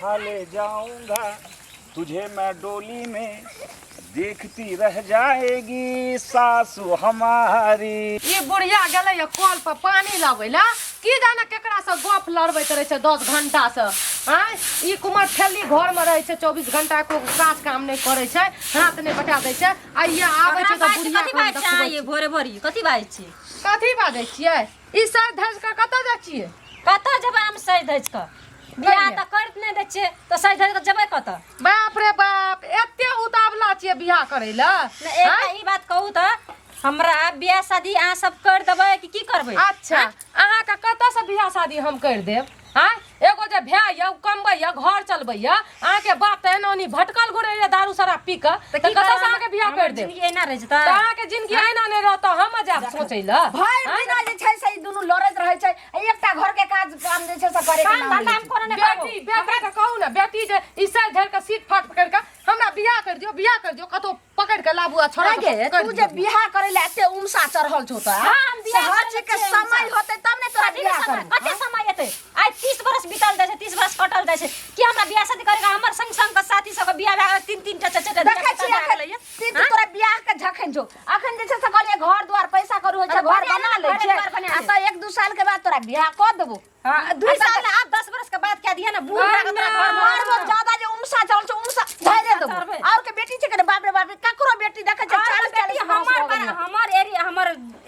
बिठा ले जाऊंगा तुझे मैं डोली में, देखती रह जाएगी सासू हमारी। ई बुढ़िया गेलै या कल पर पानी लाबै ला, की जाने केकरा से गप लड़बैत रहै छै 10 घंटा से। आँय, ई कुमार ठेली घर में रहै छै 24 घंटा, एको काज काम नहि करै छै, हाथ नहि बटा दै छै। आ ये आबै छै तऽ बुढ़िया कथी के हम बाजै देखबै। छियै भोरे भोरी? कथी बाजै छियै? कथी बाजै छियै? ई सर धज कऽ कतऽ जाइ छियै? कतऽ जेबै हम सजि धजि कऽ? बियाह तऽ करैत नहि दै छियै तऽ सजि धजि कऽ जेबै कतऽ? बाप रे बाप, एते उतावला छियै बियाह करै लए? नहि, एकटा ई बात कहू तऽ, हमरा बियाह शादी अहाँ सब कर देबै कि की करबै? अच्छा, अहाँके कतऽसँ बियाह शादी हम करि देब? आँय, एगो जे भाय यऽ ओ कमबै यऽ, घर चलबै यऽ। अहाँके बाप तऽ एना ओनी भटकल घुरै यऽ दारू शराब पी कऽ, तऽ की कतऽसँ करब? अहाँके बियाह हमर करि देब? जिंदगी एना रहि जेतै? तऽ अहाँके जिंदगी एना नहि रहत तऽ हम जायब सोचै लए? भरि दिना जे छै से ई दुनू लड़ैत रहै छै आ एकटा घर के काज काम जे छै से करे के काम नाम धंधा लै हम कोनो नहि करबो। बेटी बेटी के कहू ने, बेटी जे ई सर धरि कऽ सीट फाट पकड़ि कऽ हमरा बियाह करि दियौ, बियाह करि दियौ, कतौ पकड़ि कऽ लाबू आ छोड़ा छै। गे, तू जे बियाह करे ले एते उमसा चढ़ल छौ तऽ हाँ, हम बियाह से हर करे चीज के छियै समय उमसा। होतै तब ने तोरा कथी के बियाह समय? करबो। कते समय एतै? आइ 30 बरस बीतल जाइ छै, 30 बरस कटल जाइ छै। कि हमरा बियाह शादी करे के? हमर संग संग के साथी सबके बियाह भए गेलै, तीन तीन टा चारि चारि टा देखै धिया छी पुता भए अखन गेलैया। तीन तोरा बियाह के झखन छौ। अखन जे छै से कहलियै घर द्वार पैसा करू होइ छै, अरे घर बना बना ले, लै घरे छियै द्वार बना आ ले। तऽ 1-2 साल के बाद तोरा बियाह कऽ देबो। हाँ, 2 साल आब 10 बरस के बाद क्या दिया ना, बूढ़ भए गेल तोरा घर मारबो ज्यादा जे उमसा चल छै, उमसा धैरे देबो। चढ़बै। और के बेटी छै के? बाप रे बाप, ककरो बेटी देखै छै और 40 बेटी 40 बरस हमर भऽ गेलै। हमर एरिया, हमर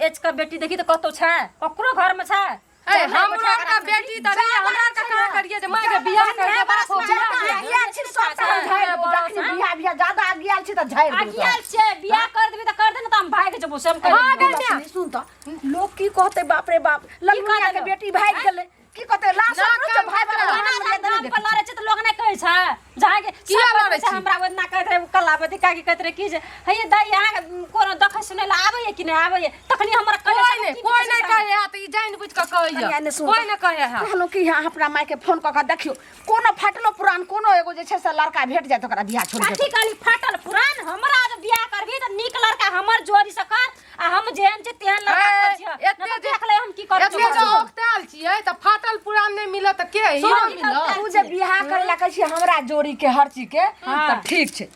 एज के बेटी देखी तऽ कतौ छै? ककरो घर में छै? ए, हमरो आरके बेटी तऽ रहियै, हमरा आरके कहाँ करियै जे मायके बियाह कर दे, बाप हो बियाह कर दे। आगियाल छी सब तऽ झाड़ि देबो। जखनी बियाह बियाह ज्यादा आगियाल छी तऽ झाड़ि देबो तोरा। अगियाल छै, बियाह कर देबी तऽ कर दे ने, तऽ हम भागि जेबो से हम कहि भागै देबौ। ने। लक्ष्मी, सुन तऽ, लोग की कहते? बाप रे बाप, ललमुनिया के कहतै? बेटी भागि गेलै। की कहते? लाश ना अपनो काम भाई करतै। वाला ना मान मर्यादा गाम नहि पर देखै। लड़ै छै तऽ लोग नहि कहै छै जहाँ के किया सब लड़ै कहै छै छी? हमरा ओतना कहैत रहै ओ कलावती काकी, कहैत रहै कि जे हे दाइ, अहाँके कोनो देखै सुनै लए आबैए कि नहि आबैए? तखनी हमर कोई कलेजा नहि की कोई छै नहि सब। कहै है तऽ ई जानि बुझि कऽ कहैया। कनिया ने सुन कोई तऽ। नहि कहै है। कहलहुँ कि अहाँ अपना मायके फोन कऽ कऽ देखियौ, कोनो फाटलो पुरान कोनो एगो जे छै से लड़का भेट जायत, ओकरा बियाह छोड़ि कथी देबै। कहली फाटल पुरान? हमरा जे बियाह करबी तऽ नीक लड़का हमर जोड़ी से कर आ हम जेहन छै तेहन लड़का ए, खोजिह। एते नहि तऽ जे- देख ले हम की करै एते जे छियौ। औकतायल छियै तऽ फाटल पुरान नहि मिलत तऽ के हीरो सुन, मिलत? तू जे बियाह करे ला कहै छी हमरा जोड़ी के हर चीज के, हाँ। तऽ ठीक छै,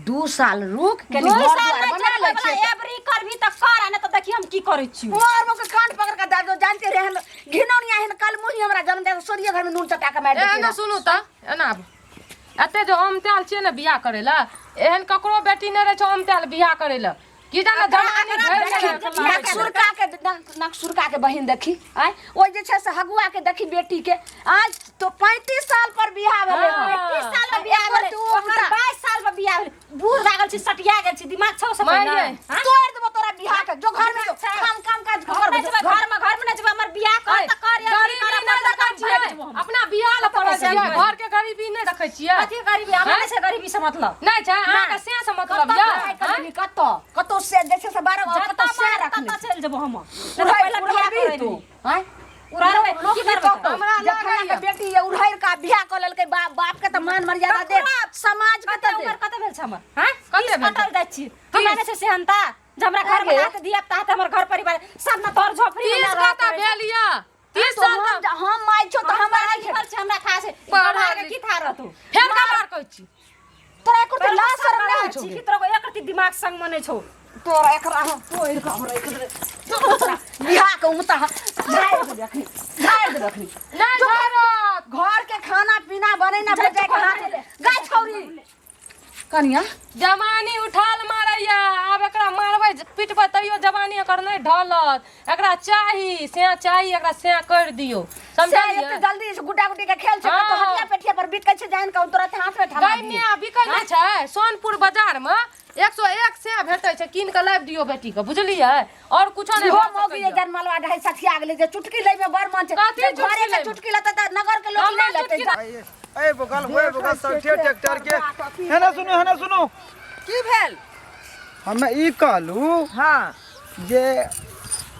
2 साल रुक, कनी दू घर साल दुआर नहि बना लै चलबै छियै। एबरी करबी तऽ कर, आ नहि तऽ देखी हम की करै छियौ। मारबो के कान पकड़ के दे दो। जानते रहे हन घिनौनिया हन, कल मुही हमरा जन्म दे सोरिये घर में नून चटा के मार ए, देती। एना सुनू तऽ, एना आबू। एते जे ओमतायल छियै ने बियाह करै लए, एहन ककरो बेटी नहि रहै छै ओमतायल बियाह करै लए। की जाने जवानी भरि गेलै एकर लाबै के। नकसुरका के नकसुरका के बहिन देखी आय, ओइ जे छै से हगुआ के देखी बेटी के, आज तो 35 साल पर बियाह भेलै हन। हाँ। 30 साल में बियाह एको भेलै, तू ओकर उल्टा। 22 साल में बियाह भेलै। बूढ़ भए गेल छी, सटिया गेल छी, दिमाग छौ सब माय ने? यै। हाँ? तोड़ि देबो तोरा बियाह के, जो घर में जो काम काम काज हम कर। नहि जेबै घर में, घर में नहि जेबै। हमर बियाह कर तऽ कर, या गरीबी करब नहि तऽ देखै हम छियै? भागि जेबो हम। अपना बियाह लए पड़ल से छियै, हम घर के गरीबी नहि देखै छियै? कथी गरीबी? हमरा नहि छै गरीबी से मतलब। नहि छै अहाँके से से मतलब कतऽ यऽ? पढ़ाइ करबही? कतऽ कतौ से जे छै से 12 जतऽ कतौ से मन रखने ततऽ चलि जेबो हम। नहि तऽ उड़ाइ- पहिले बियाह उड़ाबही करै तू रही। आँय? उड़ाबै, लोक की की करबै? कहतौ? हमरा जे फलां लागैया। के बेटी ये उड़ैर के बियाह कऽ लेलकै, बाप बाप के तऽ मान मर्यादा दे, समाज के कते तऽ दे। उमर कते भेल छै हमर? हाँ? कते 30 भेल छै? कटल जाइ छी। हमरा नहि छै सेहनता जे हमरा घर में अरे। हाथ दिया तात हमर घर परिवार सब न तोर झोपड़ी 30 कता भेल यऽ? 30 तो साल हम तऽ हम माय छौ तऽ हमरा हमरा लिखल छै, हमरा खा छै। पढ़ल गवार के की था रहतौ? फेर गवार कहै छी? तोरा एको रत्ती लाज शरम नहि होइ छौ? छी कि तोरा एक रत्ती दिमाग संग में नहि छौ? तोरा एकरा हम तोड़ि कऽ हम राखि देबै। तोरा बियाह के उमता झाड़ि देबै अखनी, झाड़ि देबै अखनी। नहि झाड़त। घर के खाना पीना बने ना जा, भेजाय के हाथ गाय छौरी कनिया। जवानी उठाल मारैया। आब एकरा मारबै पिटबै तैयो जवानी एकर नहि ढलत। एकरा चाही से चाही, एकरा से कर दियौ। से समझलियै? एते जल्दी से गुड्डा गुड्डी के खेल छै? हाँ। कतौ हटिया पेटिया पर बिकै छै, जानि कऽ तुरंत हाथ में थमा गाय दियै। मियाँ बिकै नहि छै? सोनपुर बाजार में 101 से भेटै छै, कीन कऽ लाबि दियौ बेटी के, बुझलियै? और कुछो नहि इहो भऽ मौगी जे सकैया। जनमलवा ढाई सठिया गेलै जे चुटकी लै में बड़ मन छै। कथी जे चुटकी घरे के लैमे? चुटकी लेतै तऽ नगर के लोक हमरा नहि लेतै। चुटकी ए बगल ओए बगल सब ट्रैक्टर के। हेने सुनू, हेने सुनू। की भेल? हमे ई कहलू जे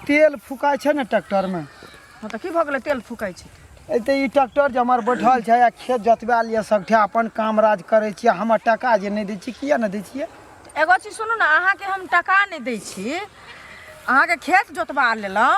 तेल फुकाइ छै ने ट्रैक्टरमे। हँ, तऽ की भऽ गेलै तेल फूकै छै? ए तऽ ई ट्रैक्टर जे हमर बैठल छै आ खेत जोतबा लिअ, सगठे अपन काम राज करै छियै, हमर टाका जे नहि दै छियै, किया नहि दै छियै? एगो चीज सुनू ने, अहाँके हम टका नहि दै छी, अहाँके खेत जोतबा लेलहुँ।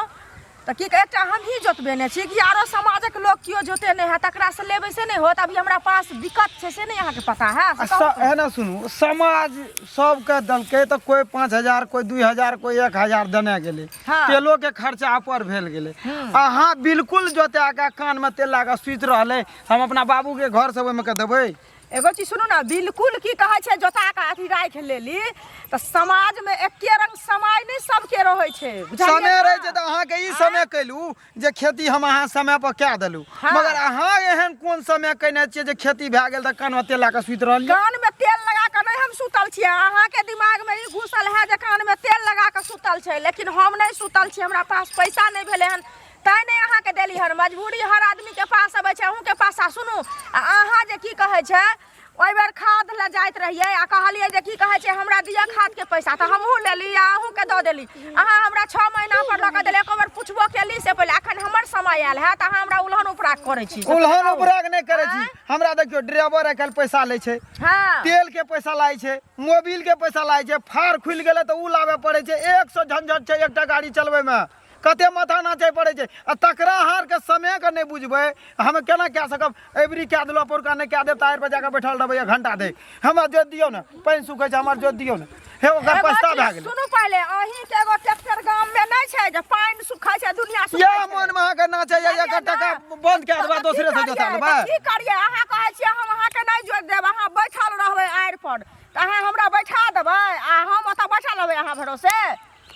तऽ की एकटा हमही जोतबेने छी कि आरो समाजक लोक केओ जोतेने है तकरा से लेबै से नहि होत। अभी हमरा पास दिक्कत छै से नहि अहाँके पता है से कहू तऽ। एना सुनू, समाज सबके देलकै तऽ कोइ 5000, कोइ 2000, कोइ 1000 देने गेलै। हाँ। तेलो के खर्चा ऊपर भेल गेलै। अहाँ बिल्कुल जोता के कान में तेल लगा सुति रहलै, हम अपना बाबू के घर से ओहिमे के देबै। एगो चीज सुनू ने, बिल्कुल की कहै छै जोता के अथी राखि लेली तऽ समाज में एके रंग समय नहि सबके रहै छै, बुझलियै समय ने? रहै छै तऽ अहाँके ई समय कैलू जे खेती हम अहाँ समय पर कए देलू, हाँ। मगर अहाँ एहन कोन समय केने छियै जे खेती भए गेल तऽ कान में तेल लगा कऽ सुति रहलियै? कान में तेल लगा कऽ नहि हम सुतल छियै। अहाँके दिमाग में ई घुसल है जे कान में तेल लगा कऽ सुतल छै, लेकिन हम नहि सुतल छी। हमरा पास पैसा नहि भेलै हन तैं नहि अहाँके देली हन। मजबूरी हर आदमीके पास अबै छै, अहूँके पास। आ सुनू, आ अहाँ जे की कहै छै ओहि बेर खाद लए जाइत रहियै आ कहलियै जे की कहै छै हमरा दिअ खादके पैसा, तऽ हमहूँ लेली आ अहूँके दऽ देली। अहाँ हमरा 6 महीना पर लऽ कऽ देली, एको बेर पुछबो केली से पहिले। एखन हमर समय आयल है तऽ अहाँ हमरा उलहन उपराग करै छी। उलहन उपराग नहि करै छी। हमरा देखियौ, ड्राइवर आइ काल्हि पैसा लै छै, हाँ। तेल के पैसा लागै छै, मोबिल के पैसा लागै छै, फार खुलि गेलै तऽ ओ लाबऽ पड़ै छै। 100 झंझट छै एकटा गाड़ी चलबैमे, कते माथा नाचै पड़ै छै। आ तकरा अहाँके समयके नहि बुझबै, हम केना कए सकब? एबरी कए देलहुँ, पौरका नहि कए देब तऽ आड़ि पर जाकऽ बैठल रहबै एक घंटा धरि। हमरा जोति दियौ ने, पानि सुखै छै, हमर जोति दियौ ने। हे ओकर एगो पछता चीज भए गेलै। सुनू पहिले, अहींके एगो ट्रैक्टर गाम में नहि छै जे पानि सुखै छै दुनिया सुखै इएह छै। मोनमे अहाँके नाचैए, बुझलियै एकर ने? टका बन्द कए देबै, तऽ की दोसरे से करियै? जोता लेबै। तऽ की करियै? अहाँ कहै छियै हम अहाँके नहि जोति देब, अहाँ बैठल रहबै आड़ि पर, तऽ अहाँ हमरा बैठा देबै आ हम ओतऽ बैठल रहबै अहाँ भरोसे?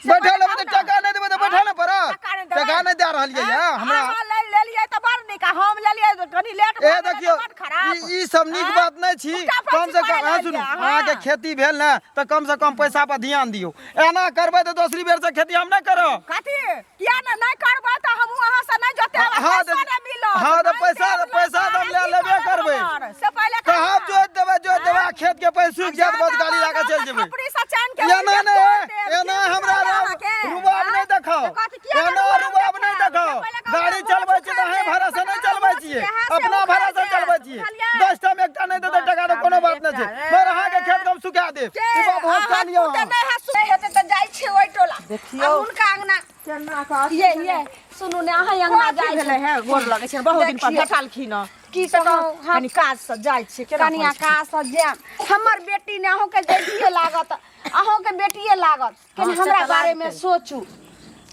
से बैठल पहिले रहबै तऽ कहू ने। टका नहि देबै तऽ बैठल ने पड़त। टका नहि देबै? टका नहि दए रहलियै यऽ हमरा। अहाँ ले लेलियै तऽ बड़ नीक, आ हम लेलियै तऽ कनि लेट ए भऽ गेलै देखियौ, तऽ बड़ खराब। ई सब नीक आँय? बात नहि छी। उल्टा कम पैसी से कम पड़ै अहाँ सुनू, लगलियै अहाँ। अहाँके खेती भेल ने तऽ कम से कम पैसा पर ध्यान दियौ। एना करबै तऽ दोसरी बेर से खेती हम नहि करब। कथी किया ने नहि करबै तऽ हमहूँ अहाँ से नहि जोतेब आ हाँ पैसो तऽ नहि मिलत। हाँ तऽ नहि पैसा देब पैसा तऽ हम लोक, ले अहाँ की लेबे करब करबै। हमर? से पहिले कहाँ कहू। जोति देबै, जोति देबै, आ खेत के पैसा सूखि जायत, बस गाड़ी लए कऽ चलि जेबै। खपड़ी से चानि के एना उड़ि नहि, तोड़ि देब। एना की हमरा बुझलियै अहाँके? रुबाब नहि आँय? देखाउ, तऽ कथी किया एना नहि रुबाब नहि देखाउ? देखाउ। से पहिले कहू, गाड़ी मोछ चलबै छियै तऽ उखाड़ि अहीं देब, भाड़ा से नहि चलबै छियै, से अपना उखाड़ि भाड़ा से देब, चलबै छियै। बुझलियै? 10 टा मे एकटा नहि देतै टका तऽ कोनो बात नहि छै, मगर अहाँके खेत हम सुखा देब। के? ई बात हम अहाँ कह लियौ। पुते नहि है नहि हेतै तऽ जाइ छियै ओहि टोला देखियौ। आ हुनका अंगना। केना कऽ ये ये सुनू ने, अहाँ अंगना कथी जाइ भेलै छी। है? गोर लगै छै, बहुत दिन पर देखियौ। भेटलखिन हँ। की से कहू, कहू, हम कनी काज से जाइ छियै, केना कनिया करै छियै? काज से जायब। हमर बेटी ने अहूँके जैतिये लागत, अहूँके बेटिये लागत। कनि हाँ, से हमरा तऽ बारे में लागतै। सोचू।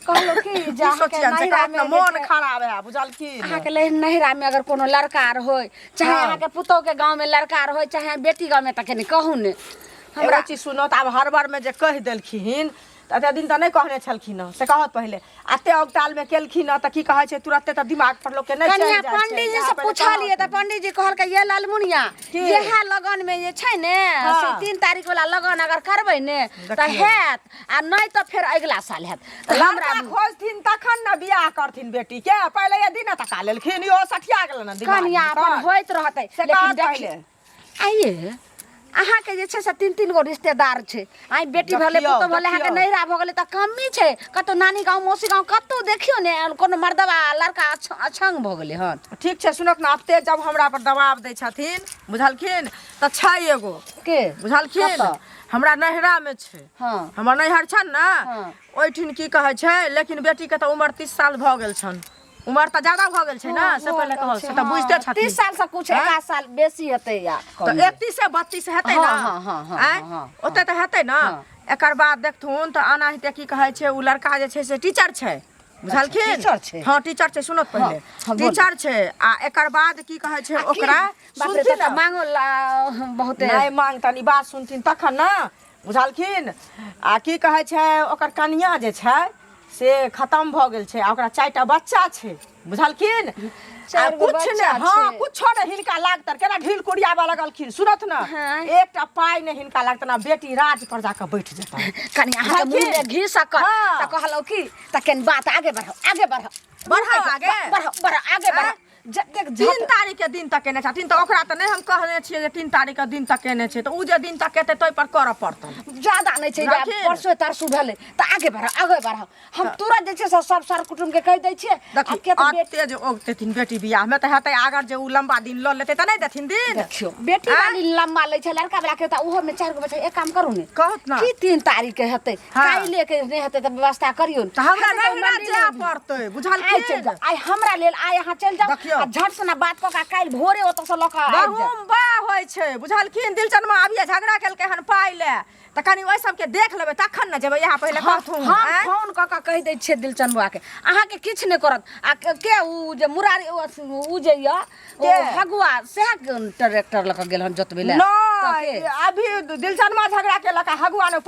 कहलहुँ की जे की अहाँके सोचियन से नैहरा कहत में ने जे मोन छै- खराब है बुझलखिन। अहाँके नैहरा में अगर कोनो लड़का आर होय, चाहे हाँ। अहाँके पुतोह के गाँव में लड़का आर होय, चाहे बेटी गाँव में, तऽ कनि कहू ने हमरा हमरा। चीज सुनो तऽ आब हड़बड़ में जे कहि देलखिन तऽ एते दिन तऽ नहि कहने छलखिन हँ, से कहत पहिले एते औगताल में केलखिन हँ तऽ की कहै छै तुरते तऽ दिमाग पर लोकके नहि चलि कनिया जाइ छै। पंडीजी इएह से पहिले पूछलियै कहत। तऽ पंडीजी कहलकै ये लालमुनिया, की? इएह लगन में जे छै ने हाँ। से 3 तारीख वाला लगन अगर करबै ने तऽ देखियौ। हैत, आ नहि तऽ फेर अगिला साल हैत। तऽ हमरा लड़का खोजथिन तखन ने बियाह करथिन बेटी के, पहिले ये दिन तका लेलखिन, इहो सठिया गेलन ने दिमाग कनिया में अपन तऽ। होइत रहतै। से लेकिन कहत देखी पहिले। आइए अहाँके जे छै से 3-3 गो रिश्तेदार छै, आइ बेटी भेलै देखियौ, पुतोह भेलै, अहाँके देखियौ। नैहरा भऽ गेलै तऽ कमी छै कतौ नानी गाँव मौसी गाँव कतौ देखियौ ने कोनो मर्दबा लड़का अछंग भऽ गेलै हन। ठीक छै सुनक ने, आब जब हमरा पर दबाव दै छथिन बुझलखिन तऽ छै एगो के बुझलखिन कतऽ? हमरा नैहरा में छै। हाँ। हमर नैहर छन ने, हाँ। ओहिठिन की कहै छै, लेकिन बेटी के तऽ उमर 30 साल भऽ गेल छन, उमर तऽ ज्यादा भऽ गेल छै ने, से पहिले कहल से तऽ बुझिते छथिन। 30 साल से कुछ आँय? 1 साल बेसी हेतै या तऽ कम। 31 से 32 हेतै हाँ, ने? हाँ, हाँ, हाँ, आँय? हाँ, हाँ, ओते तऽ हेतै ने? हाँ। एकर बाद देखथुन तऽ एनाहिते की कहै छै ओ लड़का जे छै से टीचर छै बुझलखिन। टीचर छै? हाँ टीचर छै, सुनत पहिले। हाँ, बोलू। टीचर छै आ एकर बाद की कहै छै आ की? ओकरा बाप रे, सुनथिन तऽ ने? मांगो बहुते नहि मांग, तनी बात सुनथिन तखन ने बुझलखिन। आ की कहै छै ओकर कनिया जे छै से खतम भऽ गेल छै आ ओकरा 4टा बच्चा छै बुझलखिन। आ चारि गो कुछ बच्चा नहि, हाँ छै। कुछो नहि हिनका लागतन, केना ढील कुड़ियाबऽ लगलखिन सुनत ने, हाँ। एकटा पाइ नहि हिनका लागतन आ बेटी राज पर जाकऽ बैठ जेतन। कनि अहाँके मुँह में बुझलखिन? घी शक्कर। हाँ। तऽ कहलहुँ की तऽ कनि बात आगे बढ़ाउ, आगे बढ़ाउ, बढ़ाउ आगे? बढ़ाउ, बढ़ाउ, आगे बढ़ाउ। आँय? जतेक तीन झट तारीख के दिन तक केने छथिन तऽ ओकरा तऽ नहि हम कहने छियै जे 3 तारीख के दिन तक केने छै, तऽ ओ जे दिन तक केतै ताहि पर करऽ पड़तनि। ज्यादा नहि छै, राखी। परसू तरसू भेलै तऽ आगे बढ़ाउ, आगे बढ़ाउ। हम तुरंत जे छै से सब सर कुटुम्ब के कहि दै छियै। आ देखी के तऽ बेटी तेज ओगतेथिन बेटी बियाह में तऽ हेतै, अगर जे ओ लम्बा दिन लऽ लेतै तऽ नहि देथिन दिन। देखियौ, बेटी आँय? वाली लम्बा लै छै, लड़का वाला के तऽ ओहो में 4 गो बच्चा। एक काम करू ने, कहत ने। की 3 तारीख के हेतै? हाँ। काल्हि के नहि हेतै तऽ व्यवस्था करियौ ने। तऽ हमरा हेतै तऽ नैहरा मंदिर जाय मे। पड़तै, आइ चलि बुझलखिन? जाउ, आइ हमरा लेल आइ अहाँ चलि जाउ। देखियौ। आ झट सना बात कऽ कऽ काल्हि भोरे ओतऽ से लऽ कऽ आबि जाउ। गहुम बा होइ छै, बुझलखिन? दिलचनमा अभिये झगड़ा केलकै हन पाइ ले, तऽ कनि ओहि सबके देख लेबै तखन ने जेबै, इएह पहिले कहथुन। हम आँय? फोन कऽ कऽ कहि दै छियै दिलचन बौआ के, अहाँके किछु नहि करत। आ के उ जे मुरारी उ जे यऽ ओ के? हगुआ सएह ट्रैक्टर लऽ कऽ गेल हन जोतबै लए। तऽ नहि के? अभी दिलचनमा झगड़ा केलक आ हगुआ ने।